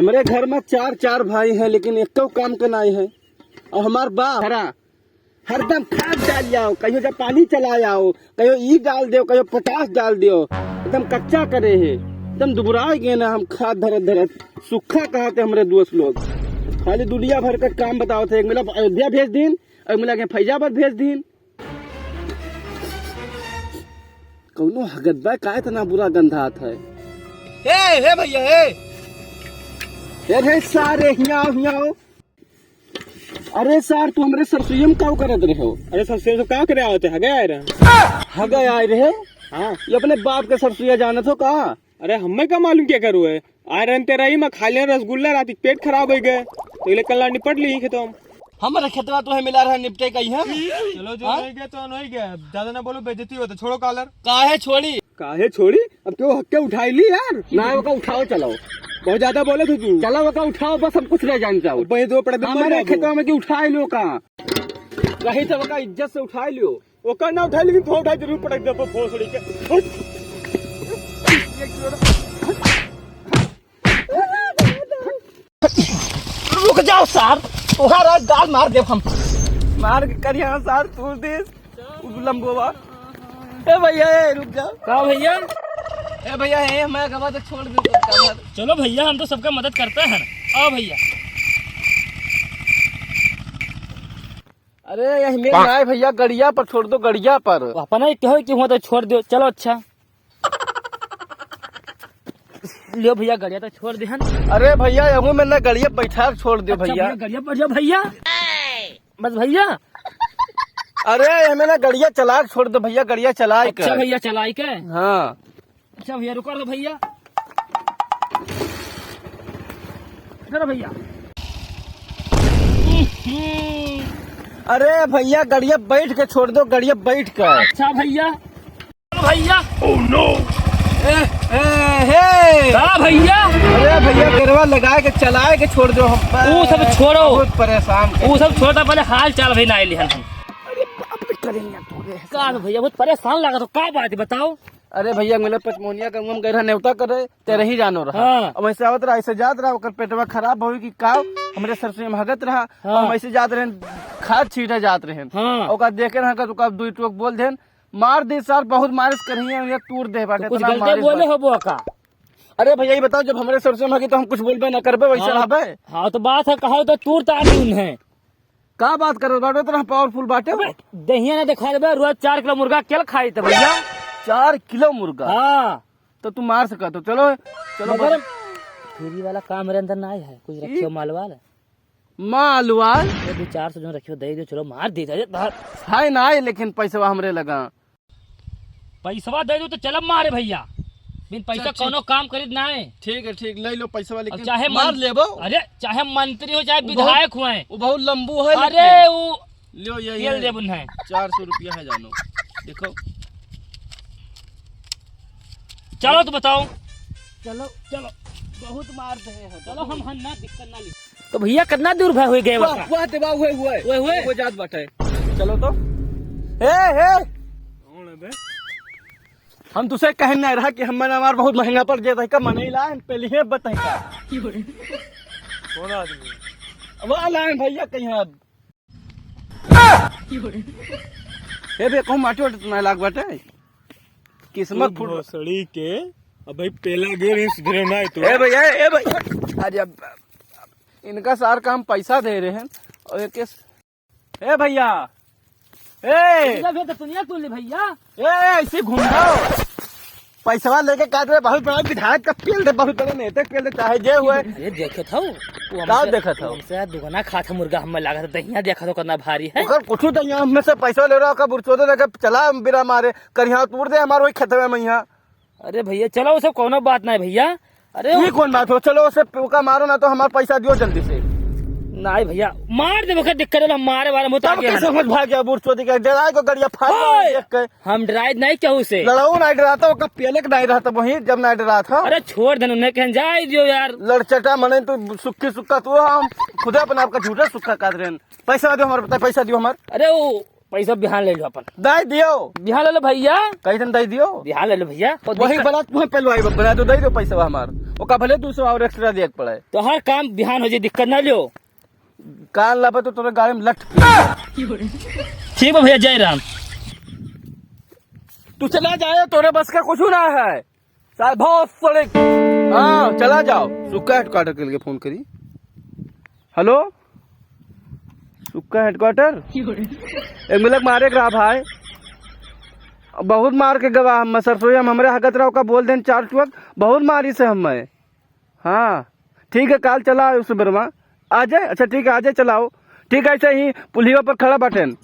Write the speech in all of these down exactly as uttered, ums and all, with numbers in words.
हमरे घर मा चार, चार भाई हैं, लेकिन एक्को काम के नाई है। अउर हमार बा हरा, हरदम खाद डाल आओ, कहियो जब पानी चला आओ, कहियो ई डाल देओ, कहियो पोटाश डाल देओ, एकदम कच्चा करे है, एकदम दुबराय गए ना हम खाद धरत धरत। सूखा कहा थे हमरे दोस्त लोग, खाली दुनिया भर का काम बतावत है। एक मिला अयोध्या भेज दीन, एक मिला के फैजाबाद भेज दीन। कौनो हगत बा का, इतना बुरा गंधात है। ए, हे भैया, ए। ए रे सारे, हियाँ आओ, हियाँ आओ। अरे सार, तू हमरे सरसोईया में का करत रहे हो? अरे सरसोईया में का करे आवत है? हगे आए रहे। हगे आए रहे? हाँ। ये अपने बाप के सरसोईया जानत हो का? अरे हमें का मालूम क्या करू है? आए रहन तेरा ही में खा लिया रसगुल्ला, रात के पेट खराब हो गए, तो ये कल निपट ली खेतों में। हमारे खेतवा तो है मिला रहा निपटे का ही है। चलो जो हाँ? नहीं गए तो नहीं गए, ज्यादा ना बोलो, बेइज्जती होता, छोड़ो कॉलर। काहे छोड़ी? काहे छोड़ी? अब क्यों हक्के उठाई ली यार? ना ओका उठाओ, चलाओ। बहुत ज्यादा बोले थे तू। चलाओ ओका उठाओ, बस हम कुछ नहीं जान चाहो। भाई दो पड़े हमारे खेतवा में की उठाई लो का? रही तो ओका इज्जत से उठाई लियो। ओकर ना उठाई, लेकिन थोड़ा उठाई जरूर पटक देबो भोसड़ी के। रुक जाओ सार, तोहार आज गाल मार देब हम। मार के करिया सार तू दे, उ लंबोवा। ए भैया, ए रुक जाओ। का भैया? ए भैया, ए हमारे गवा तो छोड़ दे, तो का बात? चलो भैया, हम तो सबका मदद करते हैं। आओ भैया। अरे यही में ना है भैया, गड़िया पर छोड़ दो, गड़िया पर। वो अपना ही कहो कि हुआ तो छोड़ दो। चलो अच्छा, लियो भैया, गड़िया तो छोड़ दे हन। अरे भैया, यहू में ना गड़िया बैठा के छोड़ दो अच्छा भैया। भैया, गड़िया बैठ जाओ भैया। बस भैया। अरे हमें ना गड़िया चला के छोड़ दो भैया, गड़िया चला के। अच्छा भैया, चलाई के। हाँ। अच्छा भैया, रुको तो भैया। इधर भैया। अरे भैया, गड़िया बैठ के छोड़ दो, गड़िया बैठ के। अच्छा भैया। भैया। Oh no! ए, ए, हे! का भैया? अरे भैया, गरवा लगाए के चलाए के छोड़ दो हम। ऊ सब छोड़ो। बहुत परेशान कर ऊ सब छोड़ो, पहले हाल चाल भी ना आइली हन हम। अरे बाप रे, करेंगे तो रे। का भैया, बहुत परेशान लगा तो का बात है बताओ? अरे भैया, मिले पचमोनिया का हम गए रहा नेवता करे, तेरे ही जानो रहा। हाँ। अब ऐसे आवत रहा, ऐसे जात रहा, ओकर पेटवा खराब होई कि का, हमरे सरसों में हगत रहा, हाँ। हम ऐसे जात रहे, खाद छीटे जात रहे। हाँ। ओकर देखे रहा, ओकर दुई टोक बोल देन, मार दी सार, बहुत मालिश करही है, ये तूर दे बाटे, तो कुछ इतना गलते मालिश बोले बाटे। होबो का? अरे भैया, ये बताओ, जब हमरे सरसों में हगी तो हम कुछ बोलबे ना करबे, वैसे हाँ, रहबे? हाँ, तो बात है, कहो तो तूर तार दी उन्हें। का बात करत बाटे, इतना पावरफुल बाटे? अबे, दहिया ना दिखा देबे, रोज चार किलो मुर्गा केल खाई थे भैया। चार किलो मुर्गा? हाँ। तो तू मार सका तो चलो, चलो मगर बस। फ्री वाला काम मेरे अंदर ना आया है, कुछ ई? रखियो माल वाल। माल वाल? ये दो चार सौ जो रखियो दे दो, चलो मार दी जाए बाहर। है ना, लेकिन पैसवा हमरे लगा। पैसवा दे दो तो चलब मारे भैया, बिन पैसा चल, ठीक। कौनो काम करीत ना है। ठीक है, ठीक, ले लो पैसवा, लेकिन चाहे मार मन-, लेबो। अरे चाहे मंत्री हो चाहे वो बहुत, विधायक हुए। वो बहुत लंबू है, अरे लेकिन वो लियो, ये, तेल ये देबुन है। चार सौ रुपया है, जानो। देखो। चलो तो बताओ। चलो, चलो। बहुत मार दे हैं। चलो, हम हन ना, दिक्कत ना ली। तो भैया, कितना दूर भय हुए गए वाह, बता? वाह, देवा, हुए, हुए। हुए, हुए? हुए जात बाटे। चलो तो। हे, हे। कौन है बे? हम तुसे कहन नहीं रहा कि हम हमार बहुत महंगा पड़ जाता है, का मने ला, पहले ही बताई का। कौन आदमी? अब आ लाए भैया कहीं अब। ए बे, कहूँ माटी वाटी तो ना लाग बाटे। किस्मत फूट भोसड़ी के। अब भाई पेला गिर ही सुधरे ना है तू। ए भाई, ए, ए भाई। अरे अब इनका सार का हम पैसा दे रहे हैं और एक इस, ए भैया, ए। भैया, भैया, तो सुनिए, सुन ले भैया। ए, ऐसे घूम जाओ। पैसवा लेके का दे, बहुत बड़ा विधायक का पेल दे, बहुत बड़े नेता के पेल दे, चाहे जे हुए। ये देखे था वो, वो का हमसे, देखा था? वो हमसे दुगना खात है मुर्गा, हमें लगा था दहिया देखा था कितना भारी है। ओकर कुछ दहिया हमें से पैसा ले रहा, ओकर बुरचोदे लेके चला बिरा मारे, करिहा तूर दे हमार वही खेतवे में यहाँ। अरे भैया चलो, वो सब कोनो बात नहीं भैया। अरे ये वो कौन बात हो, चलो उसे ओका मारो ना तो हमार पैसा दियो जल्दी से। नहीं भैया, मार दे, ओकर दिक्कत है, हम मारे वाला बहुत तब आगे कैसे हैं। समझ भाग गया बुरचोदी का, डराए को गड़िया फाड़ ओए! देख के। हम डराए नहीं केहू से। लड़ाऊ नहीं डराता, ओका पेले के नहीं रहता वही, जब नहीं डरात हो। अरे छोड़ देन, उन्हें कहन जाए दियो यार। लड़चटा मने तू सुक्की सुक्का, तू हम खुदे अपने आप का झूठा सुक्का काट रहे हैं। पैसा दियो हमार, बता, पैसा दियो हमार। अरे वो पैसा बिहान ले लो अपन। दे दियो। बिहान ले लो भैया। कैसन दे दियो? बिहान ले लो भैया। और वही दिक्कत बला तुम्हें पहलवाई बना तो दे दो पैसा हमार। ओका भले दो सौ और extra दिए के पड़े। तो हर काम बिहान हो जाए, दिक्कत ना लियो। कान लाबे तो तोरे गाड़ी में लट। ठीक बा भैया, जय राम। तू चला जाए, तोरे बस का कुछ ना है। साहब, बहुत सड़क। हाँ, चला जाओ। सुक्का headquarter के लिए फोन करी। हेलो, सुक्का headquarter? एक मिलक मारे के रहा भाई, बहुत मार के गवा हम सरसोई, हम हमरे हकत रहो का बोल देन चार चुअक, बहुत मारी से हम मैं। हाँ, ठीक है, काल चला आयो सुबेरवा। आ जाए? अच्छा, ठीक है, आ जाए, चलाओ। ठीक है, ऐसे ही पुलिया पर खड़ा बाटेन।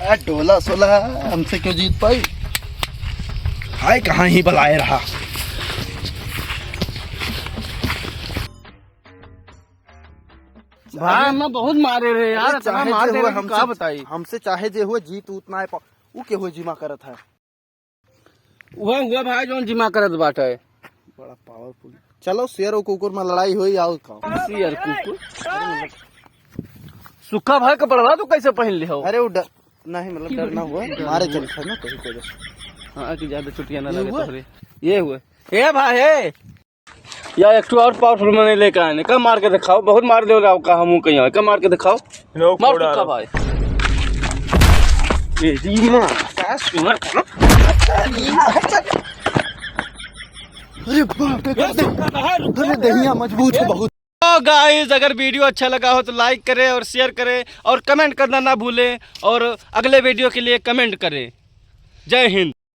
आ, डोला सोला, हमसे क्यों जीत पाई? हाय, कहाँ ही बलाए रहा। भाई, हमें बहुत मारे रहे यार, अरे, इतना चाहे मार जे दे हुए, रहे कि हमसे, का बताई? हमसे चाहे जे हुए, जीत उतना है पा-, ऊ के हुए जिमा करत है। उहे हुआ भाई, जौन जिमा करत बाटे। बड़ा powerful। चलो, शेर और कुकुर में लड़ाई होई, आओ खाओ। शेर कुकुर। सुक्का भाई, कपड़वा तू कैसे पहन ले हो? अरे, वो डर, नहीं, मतलब, डर ना हुआ, मारे चल था ना, कहीं को। हाँ, कि ज्यादा चुटिया ना ये लगे हुआ? तोहरे। ये हुए। ए भाई, ए। या एक ठो और powerful मने लेके आए ने। का मार के दिखाओ, बहुत मार देवला का हमू कहीं। का मार के दिखाओ। नो मार कोड़ा चुका रो। भाई। ए, रीमा, का सुअर का? अरे बाप रे, ये सुअर का है, रुक अरे जा। दहिया मजबूत है बहुत। तो guys, अगर video अच्छा लगा हो तो like करें और share करें और comment करना ना भूलें और अगले video के लिए comment करें। जय हिंद।